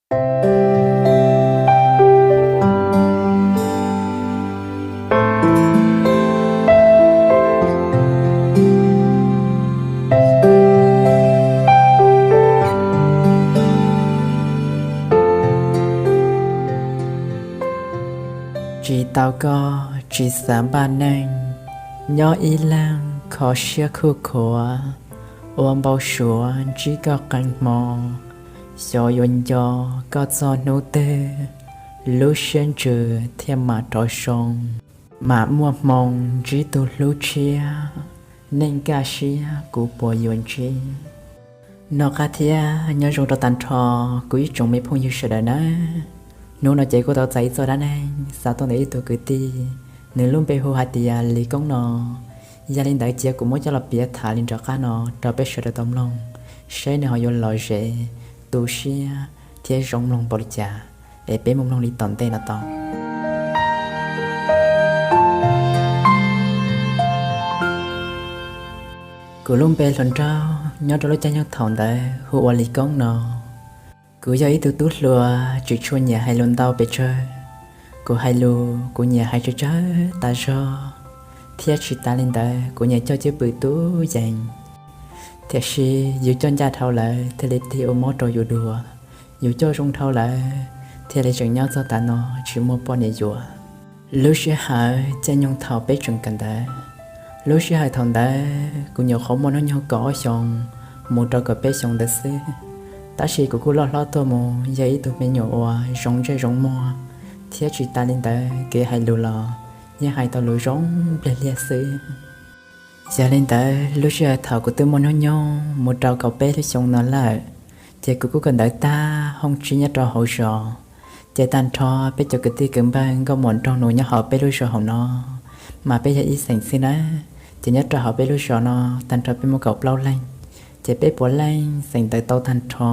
Tsis tau koj tsis xav npaj neej, nyob ib leeg kho siab khuj khuav, ua npau suav ntsib koj qee hmo, xyov yuav nco koj txog hnub twg, lub siab ntsws thiaj mam rov zoo, mam muaj hmoo ntsib tus hlub tshiab, neej kaj siab kuv puas yuav ntsib. Noj qab thiab nyob zoo rau tag nrho kuv ib tsoom me phooj ywg sawv daws nawb. Hnub no ces kuj tau txais ib txoj dab neeg xa tuaj ntawm ib tug kwv tij, nws lub npe hu hais tias Lis Koob no. Yog li ntawd cia kuv muab coj los piav tham li nram qab no rau peb sawv daws tau mloog, saib nws ho yuav lom zem, tu siab thiab zoo mloog npaum li cas, es peb mus mloog li tom ntej no tau. Kuv lub npe hluas nraug nyob rau lub caij nyoog thaum ntawd hu ua Lis Koob no. Kuv yog ib tug tub hluas tsis tshua nyiam hais lus ntau pes tsawg. Kuv hais lus kuv nyiam hais tsawg tsawg tas zog, thiab tsis tas li ntawd kuv nyiam coj cwj pwm tub yees. Tiam sis yus coj ncaj dhau lawm thiaj li tig ua mob rau yus dua, yus coj zoo dhau lawm thiaj li tseem nyob txog tav no tsis muaj poj niam yuav. Lub sij hawm caij nyoog thaum peb tseem kawm ntawv, lub sij hawm thaum ntawd kuv nyuam qhuav muaj hnub nyoog kaum ob xyoos mus rau kaum peb xyoos ntawd xwb. Tab sis kuv kuj loj hlob tuaj mus yog ib tug me nyuam uas zoo ntsej zoo muag, thiab tsis tas li ntawd kev hais lus los yeej hais tau lus zoo npliag liag xwb. Yog li ntawd lub sij hawm thaum kuv twb muaj hnub nyoog mus rau kaum peb lub xyoo no lawm, ces kuv kuj kawm ntawv tag hooj tsib nyob rau hauv zos. Ces tag nrho peb cov kwv tij kwv npawg nkauj muam nraug nus nyob hauv peb lub zos hauv no, mas peb yog ib xeem xwb nawb. Ces nyob rau hauv peb lub zos no, tag nrho peb muaj kaum plaub leeg, ces peb puav leej xeem ntawv tau tag nrho.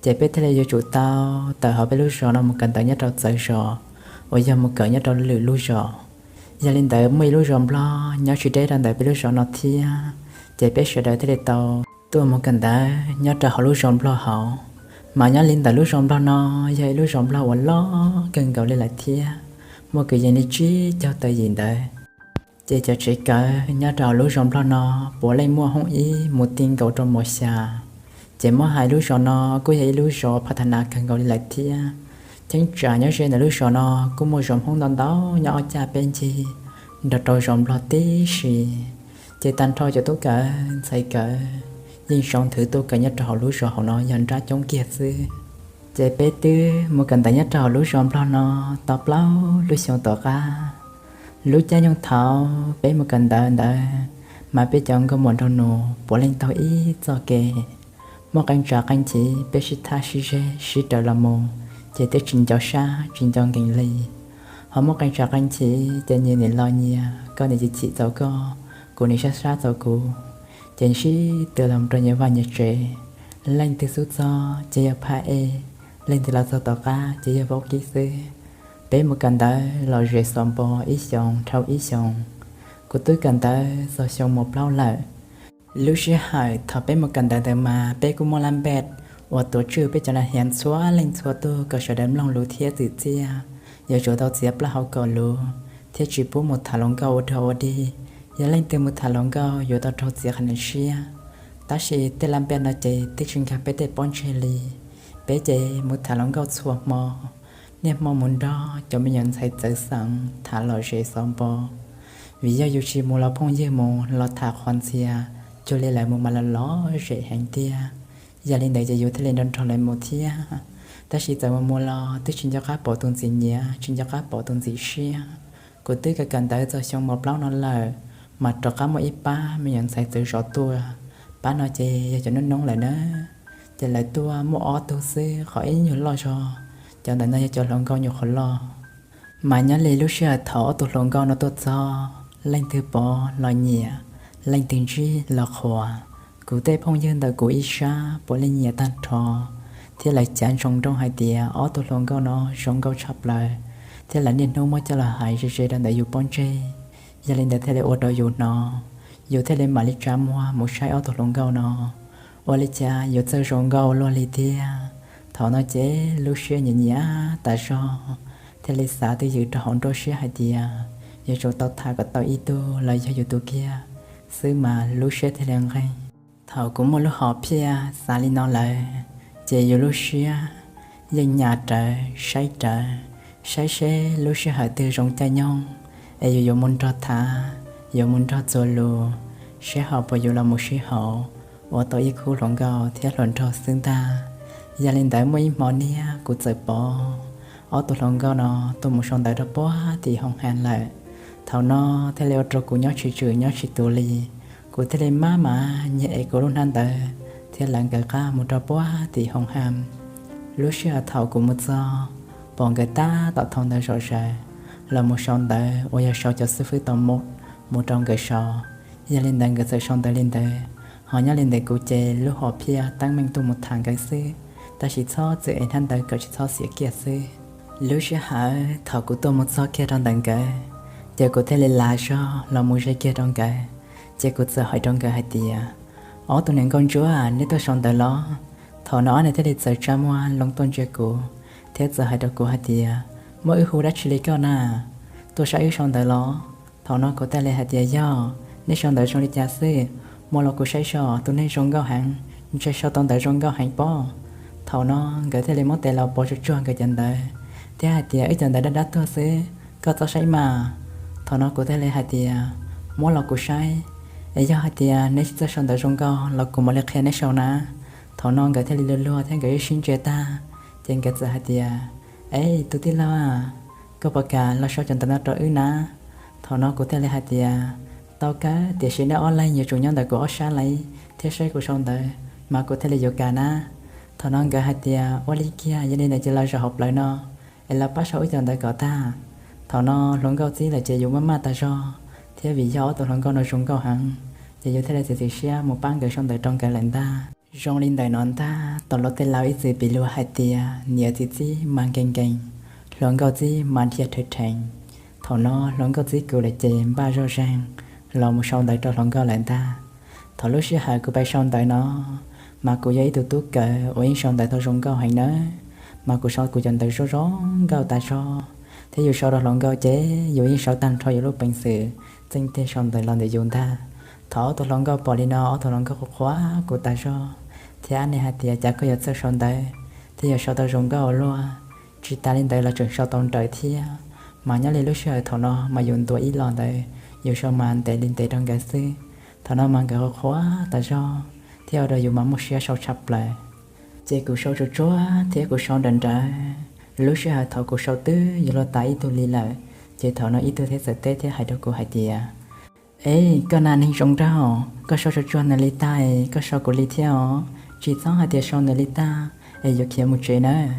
Ces peb thiaj li yuav tsum tau tawm hauv peb lub zos no mus kawm ntawv nyob rau txawv zos, uas yog mus kawm nyob rau lwm lub zos. Yog li ntawd muaj ib lub zos nplog nyob tsis deb rau ntawm peb lub zos no thiab, ces peb sawv daws thiaj li tau tuaj mus kawm ntawv nyob rau hauv lub zos nplog hauv. Mas nyob li ntawm lub zos nplog no, yog ib lub zos nplog uas loj kawg nkaus li lawm thiab, muaj kwv yees li tsib caug tawm yim ntawd. Ces cov tsev kawm nyob rau hauv lub zos nplog no puav leej muaj hoob ib mus ti nkaus rau mos xya. Ces muab hais lub zos no kuj yog ib lub zos pha tha nas kawg nkaus li lawm thiab. Cheeb tsam nyob ze ntawm lub zos no kuj muaj zos Hmoob ntau ntau nyob ob cag peb ncig nrog rau zos nplog tib si. Ces tag nrho cov tub kawm ntxhais kawm yeej zoo nthwv tuaj kawm nyob rau hauv lub zos hauv no yog nrab coob kiag xwb. Ces peb twb mus kawm ntawv nyob rau hauv lub zos nplog no tau plaub lub xyoo tom qab. Lub caij nyoog thaum peb mus kawm ntawv ntawd, mas peb cov nkauj muam nraug nus puav leej taug ib txoj kev. Muaj qee tsam qee chiv peb sib thab sib zeg sib raws los mus, ces twb tsis nco sab tsis nco nkees li. Ho muaj qee tsam qee chiv ces nyias nim los nyias, koj nim chim chim txaus koj, kuv nim sab sab txaus kuv, ces sib tw los rau nyias vaj nyias tsev. Leej twg xub txog ces yog phaj ej, leej twg los txog tom qab ces yog vaub kib xwb. Peb mus kawm ntawv lom zem xos npo ib xyoos dhau ib xyoos. Kuv twb kawm ntawv txog xyoo mos plaub lawm. Lub sij hawm thaum peb mus kawm ntawv ntawd mas peb kuj muaj lab npej uas tuav tswj peb cov nas hias txhua leej txhua tug kom sawv daws mloog lus thiab txwm txiaj, yuav tsum tau txiav plaub hau kaum lus thiab tsis pub mus tham hluas nkauj ua dog ua dig. Yog leej twg mus tham hluas nkauj yuav tau raug txiav qhov niam siab. Tab sis tej lab npej no ces twb tsis nkag peb tej pob ntseg li. Peb ces mus tham hluas nkauj txhua hmo, niaj hmo mus nrog cov me nyuam ntxhais txawv xeem tham lom zem xov npo. Vim yog yus tsis mus los phooj ywg mus los tham qhuas ntxhias cuag li lawv mus mas los lom zem heev tiag. Yog li ntawd ces yus thiaj li nrog nrog lawv mus thiab. Tab sis txawm mus mus los twb tsis nco qab pom tus ntxim nyiam, tsis nco qab pom tus ntxim siab. Kuv twb kawm kawm ntawv txog xyoo mos plaub no lawm, mas rov qab muaj ib pab me nyuam ntxhais txawv zov tuaj. Pab no ces yog cov noob noob lawm na, ces lawv tuaj muaj ob tug xwb, qhov ib nyuag loj zog. Cov ntawm no yog cov hluas nkauj nyuam qhuav loj. Mas nyob li lub sij hawm thaum ob tug hluas nkauj no tuaj txog, leej twg pom los nyiam, leej twg ntsib los qhuas. Kuv tej phooj ywg ntawm kuv ib sab puav leej nyiam tag nrho, thiab lawv cav ntsoov nrooj hais tias ob tug hluas nkauj no zoo nkauj tshaj plaws, thiab lawv niaj hnub muab coj los hais ze ze rau ntawm yus pob ntseg. Yog li ntawd thiaj li ua rau yus hnov, yus thiaj li mam li tsa muag mus saib ob tug hluas nkauj no. Ua li cas yuav txawj zoo nkauj luaj li thiab, Thaum no ces lub siab nyiam nyiam tas zog, thiaj li xav twj ywm rau hauv nruab siab hais tias yuav tsum tau tham kom tau ib tug los yog yus tus kiag xwb mas lub siab thiaj li nqeeg. Thaum kuv muaj lub hom phiaj xav li no lawm, ces yus lub siab yeej nyas rawv saib rawv, saib seb lub sij hawm twg zoo caij nyoog es yus yuav mus nrog tham, yuav mus nrog txuas lus, seb ho puas yuav los mus sib haum ua tau ib khub hluas nkauj thiab hluas nraug xwb ntag. Yog li ntawd muaj ib hmo niag kuv txawm pom ob tug hluas nkauj no tuaj mus sau ntawv rau puag tim hoo ha lawm. Thaum no thiaj li ua rau kuv nyob tsis tswm nyob tsis tus li, kuv thiaj li maj mam nyiag es kuv lub hnab ntawv thiab lawv nkawd qab mus rau puag tim hoo ha. Lub sij hawm thaum kuv mus txog, pom nkawd tab tom thau ntawv zom zaws los mus sau ntawv uas yog sau cov xib fwb tau mus rau nkawd sau. Yog li ntawd nkawd txawm sau ntawv li ntawd, ho nyob li ntawd kuv ces lub hom phiaj teeb meem tuaj mus tham nkawd xwb, tab sis txhob txwm ev hnab ntawv kom tsis txhob xiam kiag xwb. Lub sij hawm thaum kuv tuaj mus txog kiag rau ntawm nkawd, ces kuv thiaj li lav zog los mus ze kiag rau nkawd, ces kuv txawm hais rau nkawd hais tias, ob tug niam nkauj ntsuab, neb tuaj sau ntawv los? Thaum no ob niag thiaj li txawm tsa muag loo tuaj ntsia kuv, thiab txawm hais rau kuv hais tias, muaj wb hu dab tsi li koj na? Tuaj saib wb sau ntawv los? Thaum no kuv thiaj li hais tias, yog, neb sau ntawv zoo li cas xwb? Muab los kuv saib so, tus neeg zoo nkauj heev, ntshe sau tau ntawv zoo nkauj heev pob. Thaum no nkawd thiaj li muab tes los pov tsuag tsuag nkawd cov ntawv, thiab hais tias, wb cov ntawv dab dab tuag xwb, koj txhob saib mas. Thaum no kuv thiaj li hais tias, muab los kuv saib, es yog hais tias neb tsis txawj sau ntawv zoo nkauj los kuv mam li qhia neb sau na. Thaum no nkawd thiaj li luag luag thiab nkawd ib sib ntsia tag, ces nkawd txawm hais tias, es tus tij laug, koj puas kam los sau cov ntawv no rau wb na? Thaum no kuv thiaj li hais tias, tau kawg, tiam sis neb ob leeg yuav tsum nyob ntawm kuv ob sab li thiab saib kuv sau ntawv mas kuv thiaj li yuav kam na. Thaum no nkawd hais tias, ua li kiag, yog li ntawd ces los zaum hauv plawv no es los pab sau wb cov ntawv kom tag. Thaum no hluas nkauj txib lawm ces yus maj maj tas zog, thiab vim yog ob tug hluas nkauj no zoo nkauj heev, ces yus thiaj li txiav txim siab mus pab nkawd sau ntawv rau nkawd lawm ntag. Zoo li ntawm no ntag, tau lub tej laus ib txwm piv lus hais tias, niam txiv txib mas nkees nkees, hluas nkauj txib mas dhia rhawv rheev. Thaum no hluas nkauj txib kuv lawm ces npaj zoj zeeg los mus sau ntawv rau hluas nkauj lawm ntag. Thaum lub sij hawm kuv pais sau ntawv no, mas kuv yog ib tug tub kawm uas yeej sau ntawv tau zoo nkauj heev nawb, mas kuv sau kuv cov ntawv zoo zoo nkauj tas zog, thiab yus sau rau hluas nkauj ces yus yeej sau tag nrho yus lub peev xwm txeeg teg sau ntawv los ntawm yus ntag. Thaum ob tug hluas nkauj pom li no ob tug hluas nkauj qhuas qhuas kuv tas zog, thiab ob niag hais tias, cas koj yuav txawj sau ntawv thiab yuav sau tau zoo nkauj ua luaj, tsis tas li ntawd los tseem sau tau nrawm thiab. Mas nyob li lub sij hawm thaum no mas yus ntuas ib los ntawd, yus sau mas ntev li ntev rau nkawd xwb. Thaum no mas nkawd qhuas qhuas tas zog thiab ua rau yus mas muaj siab sau tshaj plaws. Ces kuv sau tsuag tsuag thiab kuv sau nrawm nrawm. Lub sij hawm thaum kuv sau twb yuav luag tas ib tug li lawm, ces thaum no ib tug thiaj txawm teb thiab hais rau kuv hais tias, es koj na neeg zoo nraug, koj sau tsuag tsuag nws li tag es koj sau kuv li thiab os, tsis txhob hais tias sau nws li tag es yuav khiav mus tsev nawb.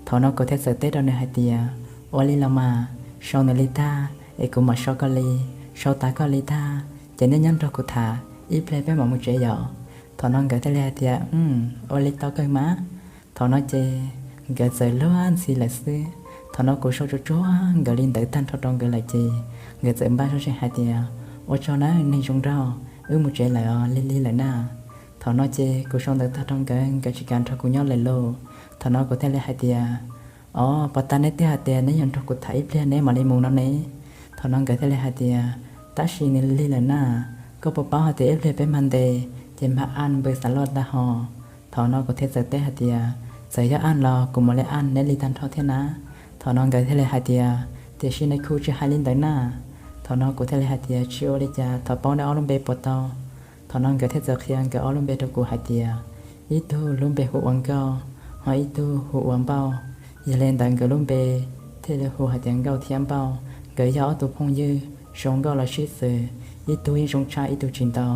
Thaum no kuv thiaj txawm teb rau nws hais tias, ua li los mas, sau nws li tag es kuv mam sau koj li, sau tas koj li tag ces neb nyob nrog kuv tham ib pliag peb mam mus tsev yom. Thaum no nkawd thiaj li hais tias, ua li tau kawg mas. Thaum no ces nkawd txawm luag ntxhi lawm xwb. Thaum no kuv sau tsuag tsuag nkawd li ntawd tag nrho rau nkawd lawm ces nkawd txawm npaj zoj zeeg hais tias, ua tsaug nawb neeg zoo nraug, wb mus tsev lawm os, lig lig lawm na. Thaum no ces kuv sau ntawv tag rau nkawd, nkawd tsis kam nrog kuv nyob lawm lauj. Thaum no kuv thiaj li hais tias, os, puas tas neb twb hais tias neb yuav nrog kuv tham ib pliag neb mam li mus no ne? Thaum no nkawd thiaj li hais tias, tab sis nws lig lawm na, koj puas paub hais tias ib pliag peb mag ntes ces mag aj npws xav luaj ntag hos. Thaum no kuv thiaj txawm teb hais tias, txawm yog aj los kuv mam li aj neb li tag nrho thiab na. Thaum no nkawd thiaj li hais tias, tiam sis neb khu tsis hais li ntawd na. Thaum no kuv thiaj li hais tias, tsis ua li cas, thov paub neb ob lub npe puas tau? Thaum no nkawd thiaj txawm qhia nkawd ob lub npe rau kuv hais tias, ib tug lub npe hu ua Nkauj, ho ib tug hu ua Npauj. Yog li ntawd nkawd lub npe thiaj li hu hais tias Nkauj thiab Npauj. Nkawd yog ob tug phooj ywg zoo nkauj los sib xws, ib tug yeej zoo tshaj ib tug tsis ntau.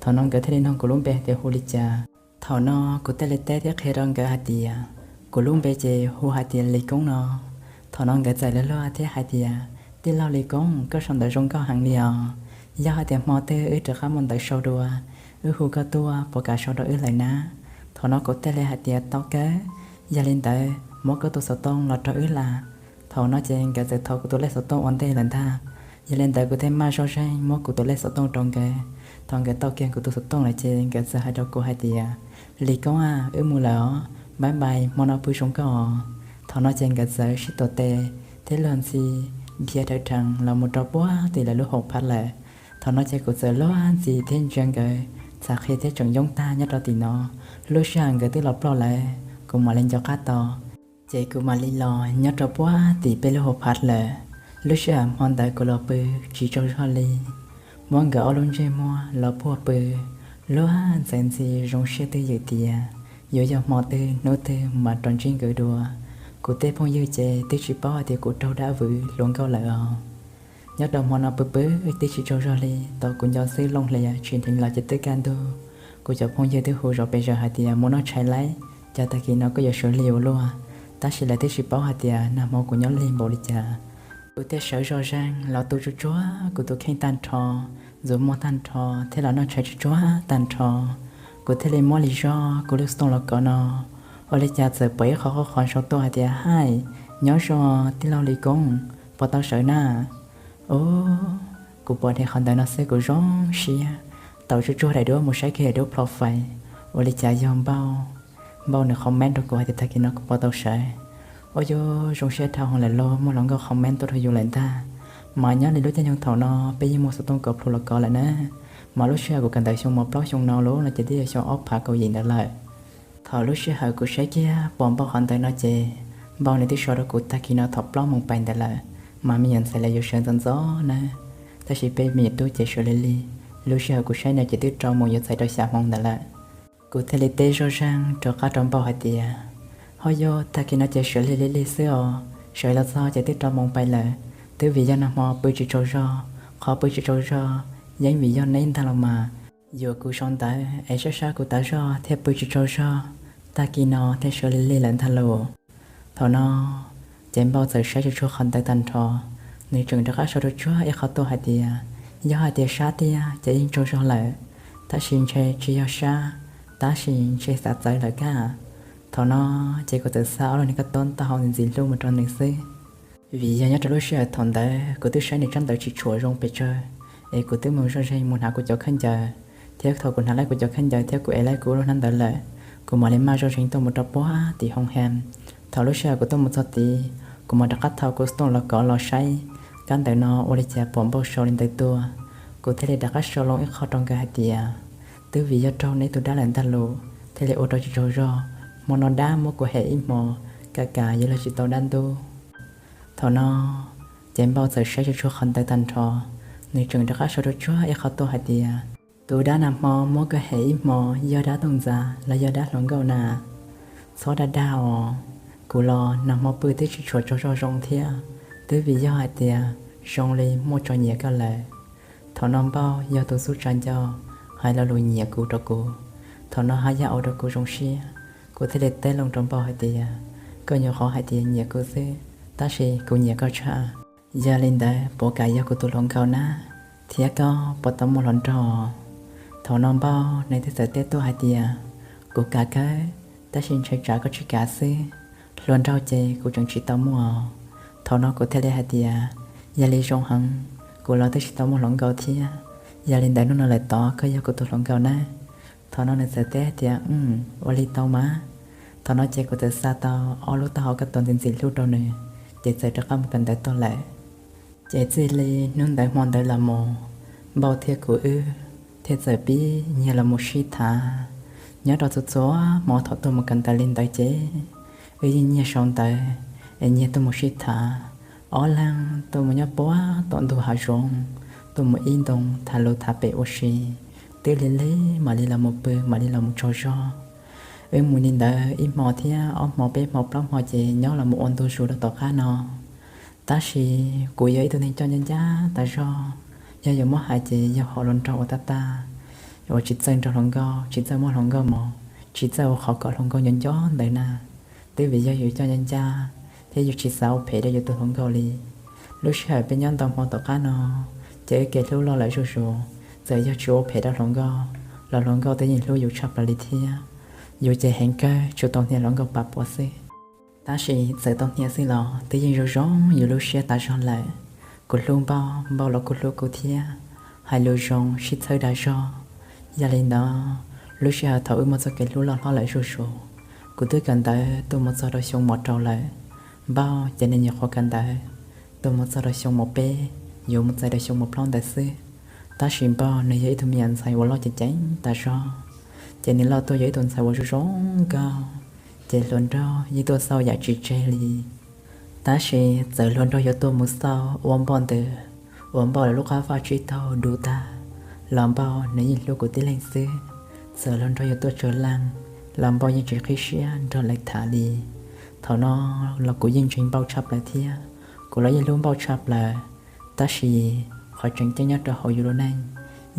Thaum no nkawd thiaj li nug kuv lub npe hais tias hu li cas. Thaum no kuv thiaj li teb thiab qhia rau nkawd hais tias, kuv lub npe ces hu hais tias Lis Koob no. Thaum no nkawd txawm luag luag thiab hais tias, tij laug Lis Koob, koj sau ntawv zoo nkauj heev li os. Yog hais tias hmo twg wb rov qab muaj ntawv sau dua, wb hu koj tuaj puas kam sau rau wb lawm na? Thaum no kuv thiaj li hais tias, tau kawg. Yog li ntawd muab koj tus xov tooj los rau wb las. Thaum no ces nkawd txawm thov kuv tus lej xov tooj ua ntej lawm ntag. Yog li ntawd kuv thiaj maj zoj zeeg muab kuv tus lej xov tooj rau nkawd. Thaum nkawd tau kiag kuv tus xov tooj lawm ces nkawd txawm hais rau kuv hais tias, Lis Koob a, wb mus lawm os. Bye bye, hmo no pw zoo koj. Thaum no ces nkawd txawm sib tuav tes thiab luag ntxhi dhia dhawv dheev los mus rau puag tim lawv lub hauv phav lawm. Thaum no ces kuv txawm luag ntxhi thiab ntsia nkawd txhais qhia thiab tseem yoob tag nyob rau tim no. Lub sij hawm nkawd twb los ploj lawm, kuv mam li nco qab tau. Ces kuv mam li los nyob rau puag tim peb lub hauv phav lawm. Lub sij hawm hmo ntawd kuv los pw tsis tsaug zog li, muab nkawd ob lub ntsej muag los puag pw, luag ntxhi zoo siab twj ywm tias yuav yog hmo twg hnub twg mam rov ntsib nkawd dua. Kuv tej phooj ywg ces twb tsis paub hais tias kuv raug dab vwv hluas nkauj lawm os. Nyob rau hmo no pw pw twb tsis tsaug zog li, tau kuv nco xwb looj hlias tsis nrheev los ces twb kaj ntug. Kuv cov phooj ywg twb hu zov pes zaws hais tias mus noj tshais laib, cas tag kis no koj yuav sawv lig ua luaj. Tab sis lawv twb tsis paub hais tias nag hmo kuv nyob lig npaum li cas. Kuv thiaj sawv zoj zeeg los tu tsuag tsuag kuv tus kheej tag nrho, ntxuav muag tag nrho thiab los noj tshais tsuag tsuag tag nrho. Kuv thiaj li muab li zog kuv lub xov tooj los kov no, ua li cas txawm pom ib qho qhov sau tuaj hais tias, Hi, nyob zoo tij laug Lis Koob, puas tau sawv na? Kuv pom dheev qhov ntawd no xwb kuv zoo siab, tau tsuag tsuag daim duab mus saib kiag daim duab profile, ua li cas yog Npauj. Npauj nws comment rau kuv hais tias tag kis no kuv puas tau sawv. Ua yuav zoo siab dhau hwv lawm lauj, muaj hluas nkauj comment tuaj rau yus lawm ntag. Mas nyob li lub caij nyoog thaum no peb yeej muaj xov tooj kov plhu los kov lawm na. Mas lub sij hawm kuv kawm ntawv xyoo mos plaub xyoo no lawm no ces twb yog xyoo ob phav kaum yim ntawd lawm. Thaum lub sij hawm kuv saib kiag pom Npauj qhov ntawd no ces Npauj nws twb sau rau kuv tag kis no thaum plaub moos pais ntawd lawm, mas me nyuam ntxhais lawv yuav sawv ntxov ntxov na, tab sis peb me nyuam tub ces sawv lig lig. Lub sij hawm kuv saib no ces twb rau moos yuav txais rau xya moos ntawd lawm. Kuv thiaj li teb zoj zeeg rov qab rau Npauj hais tias, Ho yog tag kis no ces sawv lig lig lig xwb os, sawv los txog ces twb rau moos pais lawm, twb vim yog nag hmo pw tsis tsaug zog. Qhov pw tsis tsaug zog yeej vim yog neb ntag los mas. Yuam kuv sau ntawv es sab sab kuv tas zog thiaj pw tsis tsaug zog, tag kis no thiaj sawv lig lig lawm ntag lauj. Thaum no ces Npauj txawm saib tsuag tsuag qhov ntawd tag nrho, nws tseem rov qab sau tsuag tsuag ib qho tuaj hais tias, Yog hais tias sab tiag ces yeej tsaug zog lawm, tab sis ntshe tsis yog sab, tab sis ntshe xav txawv lawm kab. Thaum no ces kuv txawm xa ob lub niag kab tob taub hau ntxim ntxim hlub mus rau nws xwb. Vim yog nyob rau lub sij hawm thaum ntawd kuv twb saib nws tsab ntawv tsis tshua zoo pes tsawg, es kuv twb mus zoj zeeg mus hnav kuv cov khaub ncaws, thiab thaum kuv hnav laib kuv cov khaub ncaws thiab kuv ev laib kuv lub hnab ntawv lawm, kuv mam li maj zoj zeeg tuaj mus rau puag tim hoo ha. Thaum lub sij hawm kuv tuaj mus txog tid, kuv mam rov qab thau kuv xov tooj los kov los saib kab ntawv no ua li cas pom Npauj sau li ntawd tuaj. Kuv thiaj li rov qab sau loo ib qho rau nkawd hais tias, Twb vim yog raug neb tus dab lawm ntag lauj, thiaj li ua rau tsis tsaug zog. Hmo no dab muab kuv hem ib hmo, kam kam yuav luag tsis tau dab ntub. Thaum no ces Npauj txawm saib tsuag tsuag qhov ntawd tag nrho, nws tseem rov qab sau tsuag tsuag ib qho tuaj hais tias, Tus dab nag hmo muab koj hem ib hmo yog dab tooj ntxas los yog dab hluas nkauj na? Txhob dag dag os, kuv los nag hmo pw twb tsis tshua tsaug zog zoo thiab, twb vim yog hais tias zoo li muaj tso nyiam koj lawm. Thaum no Npauj yog tus xub tsa nco hais lo lus nyiam kuv rau kuv, thaum no haj yam ua rau kuv zoo siab. Kuv thiaj li teb loo rau Npauj hais tias, Koj nyuam qhuav hais tias nyiam kuv xwb, tab sis kuv nyiam koj tshaj. Yog li ntawd puas kam yog kuv tus hluas nkauj na, thiab koj puas tau muaj hluas nraug? Thaum no Npauj nws thiaj txawm teb tuaj hais tias, Kuv kam kawg, tab sis ntshai tsam koj tsis kam xwb, hluas nraug ces kuv tseem tsis tau muaj. Thaum no kuv thiaj li hais tias, Yog li zoo heev, kuv los twb tsis tau muaj hluas nkauj thiab, yog li ntawd hnub no lawm tod koj yog kuv tus hluas nkauj na. Thaum no nws txawm teb tias, Ua li tau mas. Thaum no ces kuv txawm xa tau ob lub taub hau kab tob ntxim ntxim hlub rau nws, ces txawm rov qab mus kawm ntawv tuaj lawm. Ces txij li hnub ntawd hmo ntawd los mus, Npauj thiab kuv wb thiaj txawm pib nyiag los mus sib tham. Nyob rau txhua txhua hmo thaum tuaj mus kawm ntawv li ntawd ces wb yeej nyiag sau ntawv es nyiag tuaj mus sib tham. Ob leeg tuaj mus nyob puag tom ntug hav zoov, tuaj mus ib ntoo tham lus tham pem ua si, twb lig lig mam li los mus pw mam li los mus tsaug zog. Wb mus li ntawd ib hmo thiab ob hmo peb hmo plaub hmo ces nyob los mus ua ntu zus rau tom qab no. Tab sis kuv yog ib tug neeg coj ncaj ncaj tas zog, yog yuav muab hais ces yog hom hluas nraug ua tab tag, uas tsis txawj nrog hluas nkauj, tsis txawj muab hluas nkauj mos, tsis txawj ua qhov kom hluas nkauj nco nco ntawd na. Twb vim yog yus coj ncaj ncaj thiab yus tsis xav ua phem rau yus tus hluas nkauj li. Lub sij hawm peb nyob ntau hmo tom qab no ces wb kev hlub loj lawm zuj zus, txawm yog tsis ua phem rau hluas nkauj los hluas nkauj twb yeej hlub yus tshaj plaws li thiab. Yus ces heev kawg tsuas tau hnia hluas nkauj pam puas xwb. Tab sis txawm tau hnia xwb los twb yeej zoo zoo yus lub siab tas zog lawm. Kuv hlub Npauj, Npauj los kuj hlub kuv thiab, hais lus zoo sib txhawb dag zog. Yog li ntawd, lub sij hawm thaum wb muaj txoj kev hlub loj hlob lawm zuj zus, Kuv twb kawm ntawv tuaj mus txog rau xyoo mos rau lawm. Npauj ces nws nyuam qhuav kawm ntawv tuaj mus txog rau xyoo mos peb, yuav mus txais rau xyoo mos plaub ntawd xwb. Tab sis Npauj nws yog ib tug me nyuam ntxhais uas loj ceev ceev tas zog, ces nws loj tuaj yog ib tug ntxhais uas zoo zoo nkauj, ces hluas nraug yeej tuaj xauj yam tsis tseg li. Tab sis txawm hluas nraug yuav tuaj mus xauj ua Npauj ntawd, uas Npauj lawv lub qab vaj tsib taug du tag los Npauj nws yeej hlub kuv tib leeg xwb. Txawm hluas nraug yuav tuaj tsawg leej los Npauj yeej tsis qhib siab nrog lawv tham li. Thaum no los kuv yeej ntseeg Npauj tshaj plaws thiab, kuv los yeej hlub Npauj tshaj plaws. Tab sis qhov tseem ceeb nyob rau hauv yus lub neej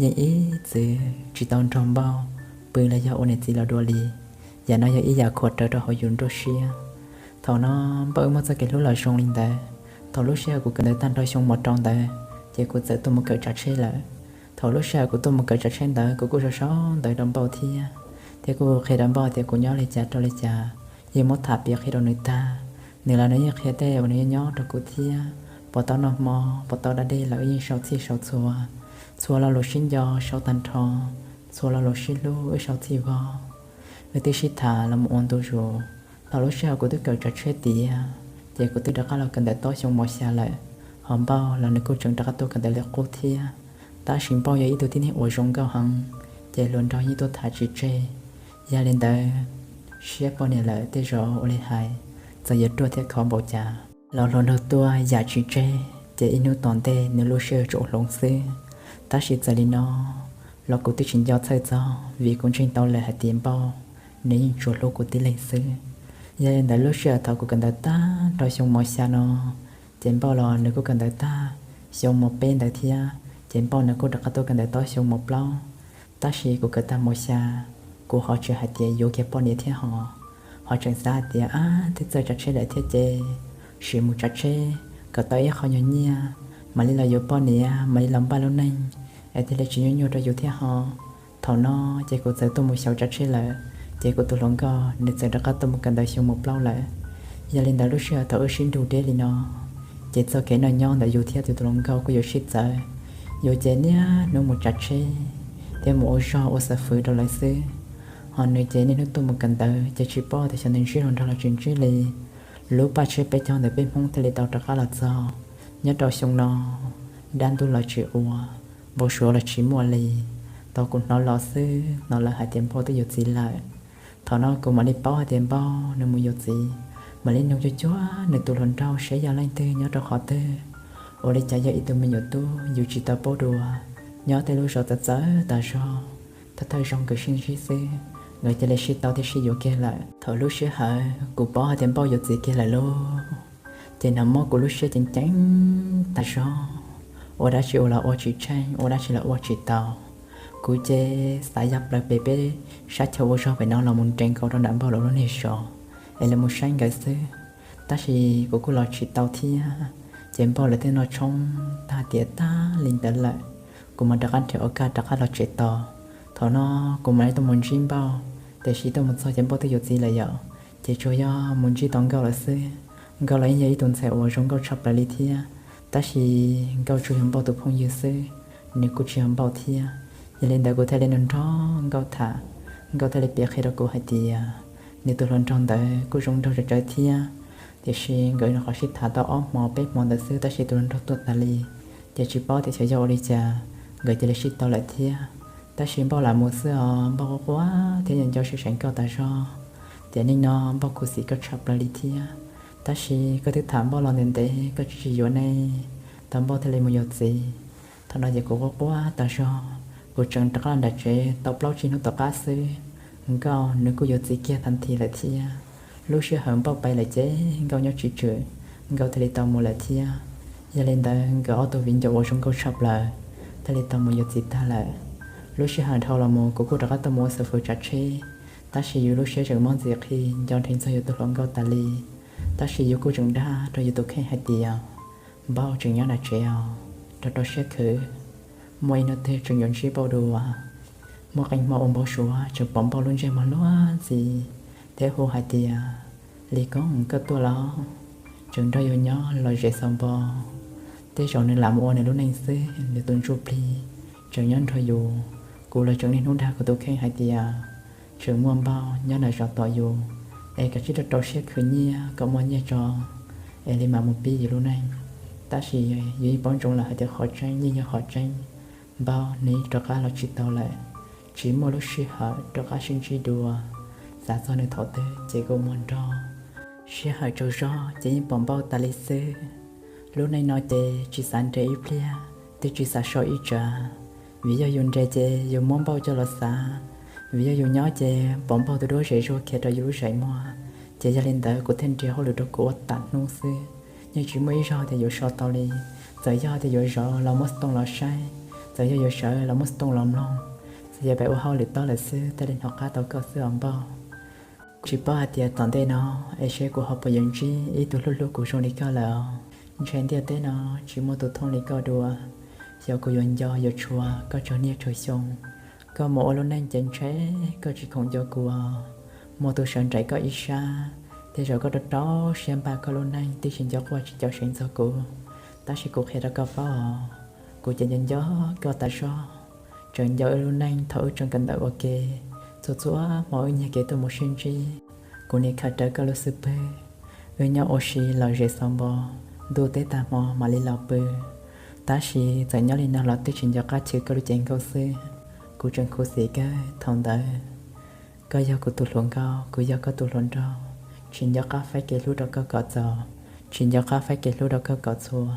yeej ib txwm tsis tau nrog Npauj pw los yog ua niam txiv los dua li. Yam no yog ib yam khuam rawv rau hauv yus nruab siab. Thaum no Npauj wb muaj txoj kev hlub los zoo li ntawd, thaum lub sij hawm kuv kawm ntawv tag nrho xyoo mos rau ntawd, ces kuv txawm tuaj mus kawm tsav tsheb lawm. Thaum lub sij hawm kuv tuaj mus kawm tsav tsheb ntawd kuv kuj sau sau ntawv rau Npauj thiab, thiab kuj qhia rau Npauj tias kuv nyob li cas rau li cas, yeej muab tham piav qhia rau nws tag. Nws los nws yeej qhia tej uas nws nyob nyob rau kuv thiab, puas tau noj hmo, puas tau da dej los wb yeej sau txhij sau txhua, txhua lo lus sib nco sau tag nrho, txhua lo lus sib hlub wb sau txhij vog. Wb twb sib tham los mus ua ntu zus, thaum lub sij hawm kuv twb kawm tsav tsheb tiav, ces kuv twb rov qab los kawm ntawv tob xyoo mos xya lawm. Ho Npauj los nws kuj tseem rov qab tuaj kawm ntawv li qub thiab. Tab sis Npauj yog ib tug tib neeg uas zoo nkauj heev, ces hluas nraug yeej tuaj tham tsis tseg. Yog li ntawd, siab poj niam lawm tej zaum ua li hais, txawm yuav ruaj thiab khov npaum cas los hluas nraug tuaj yam tsis tseg, ces ib hnub tom ntej nws lub sij hawm tsuas hloov xwb. Tab sis txawm li no los kuv twb tsis nco txhawj txog, vim kuv ntseeg tau lawm hais tias Npauj nws yeej tsuas hlub kuv tib leeg xwb. Yog li ntawd lub sij hawm thaum kuv kawm ntawv tag rau xyoo mos xya no, ces Npauj los nws kuj kawm ntawv tag xyoo mos peb ntawd thiab, ces Npauj nws kuj rov qab tuaj kawm ntawv tob xyoo mos plaub. Tab sis kuv kawm tag mos xya, kuv ho tsis hais tias yuav kiag poj niam thiab ho, ho tseem xav hais tias ab twb txawj tsav tsheb lawm thiab ces sim mus tsav tsheb kom tau ib qho nyuag nyiaj, mam li los yuav poj niam mam li los npaj lub neej, es thiaj li tsis nyuaj nyuaj rau yus thiab ho. Thaum no ces kuv txawm tuaj mus xyaum tsav tsheb lawm, ces kuv tus hluas nkauj nws txawm rov qab tuaj mus kawm ntawv xyoo mos plaub lawm. Yog li ntawd lub sij hawm thaum wb sib nrug deb li no, ces txoj kev noj nyob ntawm yus thiab tus hluas nkauj kuj yuav sib txawv. Yus ces niaj hnub mus tsav tsheb thiab mus ua zog ua xav fwv rau lawv xwb, ho nws ces niaj hnub tuaj mus kawm ntawv ces tsis paub tias xyov nws ntsib hluas nraug los tsis ntsib li. Lub paj tsheb peb caug ntawm peb Hmoob thiaj li tau rov qab los txog. Nyob rau xyoo no, dab ntub los tsis ua, npau suav los tsis muaj li, tau kuv hnov los xwb hnov lawv hais tias Npauj twb yuav txiv lawm. Thaum no kuv mam li paub hais tias Npauj nws mus yuav txiv, mam li nug cuag cuag nws tus hluas nraug seb yog leej twg nyob rau qhov twg. Ua li cas yog ib tug me nyuam tub yus tsis tau paub dua, nyob tej lub zos txawv txawv tas zog, thawj thawj zaug nkawd sib ntsib xwb, nkawd cia li sib tau thiab sib yuav kiag lawm. Thaum lub sij hawm kuv paub hais tias Npauj yuav txiv kiag lawm lauj, ces nws muab kuv lub siab ceev ceev tas zog, ua dab tsi ua los ua tsis tsheej, ua dab tsi los ua tsis tau. Kuv ces xav ya plaws pem peb sab chaw ua zog pem no los mus nres nkaus rau nram Npauj lawv lub niag zos es los mus saib nkawd xwb, tab sis kuv kuj los tsis tau thiab. Ces Npauj lawv twb noj tshoob tag tiav tag li ntawd lawm, kuv mam rov qab nrhiav ua kaj rov qab los tsev tos. Thaum no kuv mam li tuaj mus ntsib Npauj, tiam sis tuaj mus txog ces Npauj twb yuav txiv lawm yom, ces tsuas yog mus ntsib tau Nkauj lawm xwb. Nkauj los yeej yog ib tug ntxhais uas zoo nkauj tshaj plaws li thiab, tab sis Nkauj tsuas yog Npauj tus phooj ywg xwb, nws kuj tsis yog Npauj thiab. Yog li ntawd kuv thiaj li nrog Nkauj tham, Nkauj thiaj li piav qhia rau kuv hais tias nws tus hluas nraug ntawd kuj zoo nraug tsawv tsawv thiab, tiam sis nkawd nyuam qhuav sib tham tau ob hmo peb hmo ntawd xwb tab sis tus hluas nraug tuaj tas li, ces tsis paub tias xyov yog ua li cas nkawd cia li sib tau lawm thiab. Tab sis Npauj lam mus xwb os, Npauj quaj quaj thiab nco nco siab seev Nkauj tas zog, tias nej no Npauj khuv xim koj tshaj plaws li thiab, tab sis koj twb tham Npauj los ntev ntev koj tsis tsis yuav ne, tau Npauj thiaj li mus yuav txiv. Thaum no ces kuv quaj quaj tas zog, kuv tseem rov qab los nram tsev tau plaub tsib hnub tom qab xwb, Nkauj nws kuj yuav txiv kiag thaj thim lawm thiab. Lub sij hawm Npauj pais lawm ces Nkauj nyob tsis tswm, Nkauj thiaj li tau mus lawm thiab. Yog li ntawd nkawd ob tug viv ncaus uas zoo nkauj tshaj plaws thiaj li tau mus yuav txiv tag lawm. Lub sij hawm dhau los mus kuv kuj rov qab tuaj mus ua xav fwv tsav tsheb, tab sis yus lub siab tseem mob ntxim qhib nco nrheev txog yus tus hluas nkauj tas li. Tab sis yus kuj tseem dag rau yus tus kheej hais tias Npauj tseem nyob nram tsev os, rau rau siab khwv, muaj ib hnub twg tseem yuav ntsib Npauj dua. Muaj qee hmo ua npau suav tseem pom Npauj lub ntsej muag luag ntxhi thiab hu hais tias, Lis Koob, koj tuaj los? Tseem nrog yus nyob los zem xaus npo. Tej zaum nws lam mus ua nws lub neej xwb, nws tus ntsuj plig tseem nyob nrog yus. Kuv los tseem niaj hnub dag kuv tus kheej hais tias tseem muaj Npauj nyob nram zos tos yus, Es kav tsij rau rau siab khwv nyiaj kom muaj nyiaj tso, es li mam mus pib yus lub neej. Tab sis yus yeej paub ntsoov lawm hais tias qhov tseeb yeej yog qhov tseeb, npauj nws rov qab los tsis tau lawm, tsis muaj lub sij hawm rov qab sib ntsib dua. Xav txog nws thaum twg ces kuv muag nrog, sij hawm tsaug zog ces yeej pom npauj tas li xwb. Lub neej no ces tsis xav nres ib pliag, twb tsis xav so ib tsav, vim yog yus nres ces yus muab npauj coj los xav, vim yog yus nyob ces pom npauj tus duab zem zuag khiav rau yus lub zeem muag, ces yog li ntawd kuv thiaj nrhiav hauj lwm rau kuv ua tas hnub xwb. Yeej tsis muaj ib zaug tias yuav so tau li. Txawm yog tias yuav zov los muab xov tooj los saib, txawm yog yuav sawv los muab xov tooj los mloog, txawm yog pem ua hauj lwm tob lawm xwb thiaj li hnov qab tau koj xwb os npauj. Tsis paub hais tias tom ntej no es seb kuv ho puas yuav ntsib ib tug hlub hlub kuv zoo li koj lawm os. Ntshe ntiaj teb no tsis muaj tus thooj li koj dua. Xyov kuv yuav nco yuav tshua koj tsawg niaj tsawg xyoo. Koj mus ua lub neej ces ntshe koj tsis khoom nco kuv. Muaj tus sawv nraim koj ib sab, tej zaum koj rau rau siab npaj koj lub neej twb tsis nco quaj tsis caum seev txog kuv. Tab sis kuv qhia rau koj paub os, kuv ces nco nco koj tas zog. Tseem nco wb lub neej thaum wb tseem kawm ntawv ua ke, txhua txhua hmo wb nyiag kev tuaj mus sib ntsib. Kuv nim khaws rawv koj lub xub pwg, wb nyob ua si lom zem xaus npo, ntuj teb tag hmo mam li los pw. Tab sis txawm nyob li no los twb tsis nco qab chwv koj lub cev nkauj xwb. Kuv tseem khuv xim kawg thaum ntawd. Koj yog kuv tus hluas nkauj, kuv yog koj tus hluas nraug, tsis nco qab faib kev hlub rau koj kom txaus, tsis nco qab faib kev hlub rau koj kom txhua.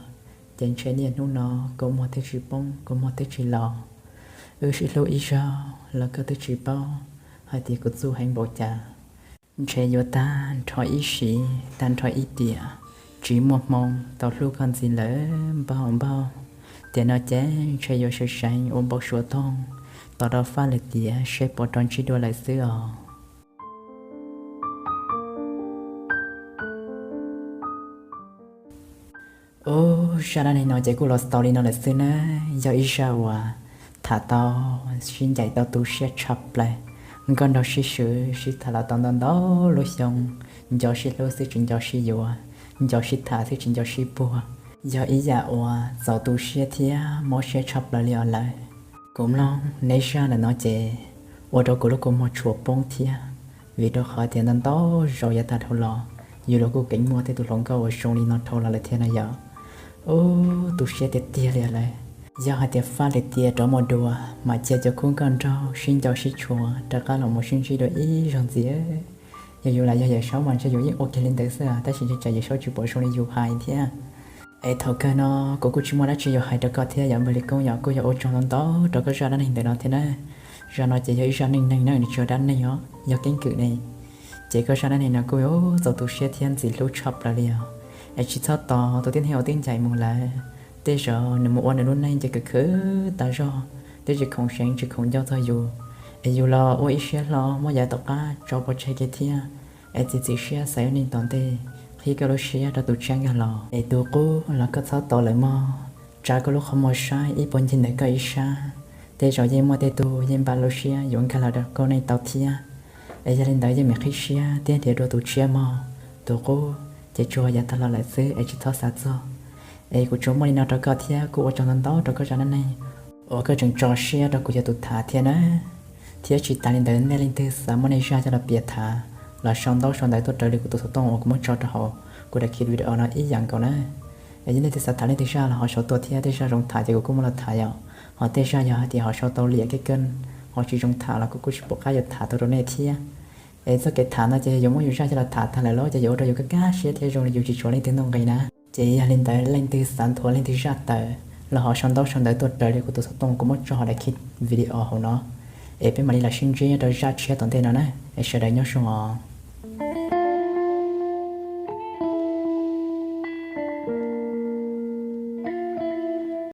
Ces ntshe niaj hnub no kua muag twb tsis poob, kua muag twb tsis los, wb sib hlub ib zaug los koj twb tsis paub hais tias kuv txuj heev npaum cas. Ntshe yuav tag nrho ib sim, tag nrho ib tiam, tsis muaj hmoo tau hlub koj ntxiv lawm npauj npauj. Tiam no ces ntshe yuav seev seev ua npau suav toog, tos rau faj lwm tiam seb puas rov ntsib dua lawm xwb os. Ub, zaj dab neeg no ces kuj los tau li no lawm xwb na. Yog ib zaj uas tham tau sib ncaim tau tu siab tshaj plaws, nkauj nraug sib swm sib tham los tau ntau ntau lub xyoo, nco sib hlub xwb tsis nco sib yuav, nco sib tham xwb tsis nco sib puag. Yog ib yam uas txaus tu siab thiab mob siab tshaj plaws li os lawm. Kuv mloog neb zaj ntawm no ces ua rau kuv lub kua muag tshua poob thiab, vim rau qhov tias ntau ntau zaus yav tag dhau los, yus los kuj keev muaj tej tus hluas nkauj uas zoo li no dhau los lawm thiab no yom. Ub, tu siab tiag tiag li lawm. Yog hais tias faj lwm tiam rov mus dua mas cia cov khub nkauj nraug sib nco sib tshua rov qab los mus sib ntsib dua ib zaug ntxiv. Yog yus los yog Yawm Saub mas ntshe yus yeej ua kiag li ntawd xwb, tab sis ntshe cas Yawm Saub tsis pom zoo li yus hais thiab. Es thaum kawg no kuv kuj tsis muaj dab tsi yuav hais rau koj thiab yom npawg Lis Koob, yog kuj yog ua tsaug ntau ntau rau koj zaj dab neeg ntawm no thiab na. Zaj no ces yog ib zaj neej neeg na, nws tsis yog dab neeg os, yog keeb kwm ne. Ces koj zaj dab neeg no kuj txaus tu siab thiab ntxim hlub tshaj plaws li os. Es tsis txhob tos tus tib neeg uas twb ncaim mus lawm, tej zaum nws mus ua nws lub neej ces khwv khwv tas zog, twb tsis khoom seev tsis khoom nco txog yus. Es yus los ua ib siab hlo muab yav tom qab tso pov tseg kiag thiab. Es txiav txim siab xav ib neeg tom ntej, qhib koj lub siab rau tus tshiab nkag los. Es tus qub los koj txhob tos lawm mog, tsa koj lub qhov muag saib ib puag ncig ntawm koj ib sab, tej zaum yeej muaj tej tug yeej npaj lub siab yuav nkag los rau koj neej tau thiab. Es yog li ntawd yeej meem qhib siab thiab nrhiav dua tus tshiab mog. Tus qub ces tsuas yav tag los lawm xwb es tsis txhob xav txog. Es kuv tsuas muaj li no rau koj thiab kuj ua tsaug ntau ntau rau koj zaj dab neeg uas koj tseem tso siab rau kuv yog tus tham thiab na. Thiab tsis tas li ntawd nej leej twg xav muab nej zaj coj los piav tham los sau ntaub sau ntawv tuaj raws li kuv tus xov tooj uas kuv muab tso rau hauv kuv daim video no ib yam nkaus na. Es yog nej twg xav tham leej twg zaj los ho sau tuaj thiab, tej zaj zoo tham ces kuv kuj muab los tham yom. Ho tej zaj yog hais tias ho sau tau liam kiag kawg, ho tsis zoo tham los kuv kuj tsis pom qab yuav tham tau rau nej thiab. Es txoj kev tham no ces yuav muab yus zaj coj los tham tag lawm los ces yuav ua rau yus kaj kaj siab thiab zoo li yus tsis tshuav leej twg noj nqi na. Ces yog li ntawd leej twg xav nthuav leej twg zaj tawm los ho sau ntaub sau ntawv tuaj raws li kuv tus xov tooj kuv muab tso hauv daim video hauv no. Es peb mam li los sib ntsib nyob rau zaj tshiab tom ntej no na. Es sawv daws nyob zoo os.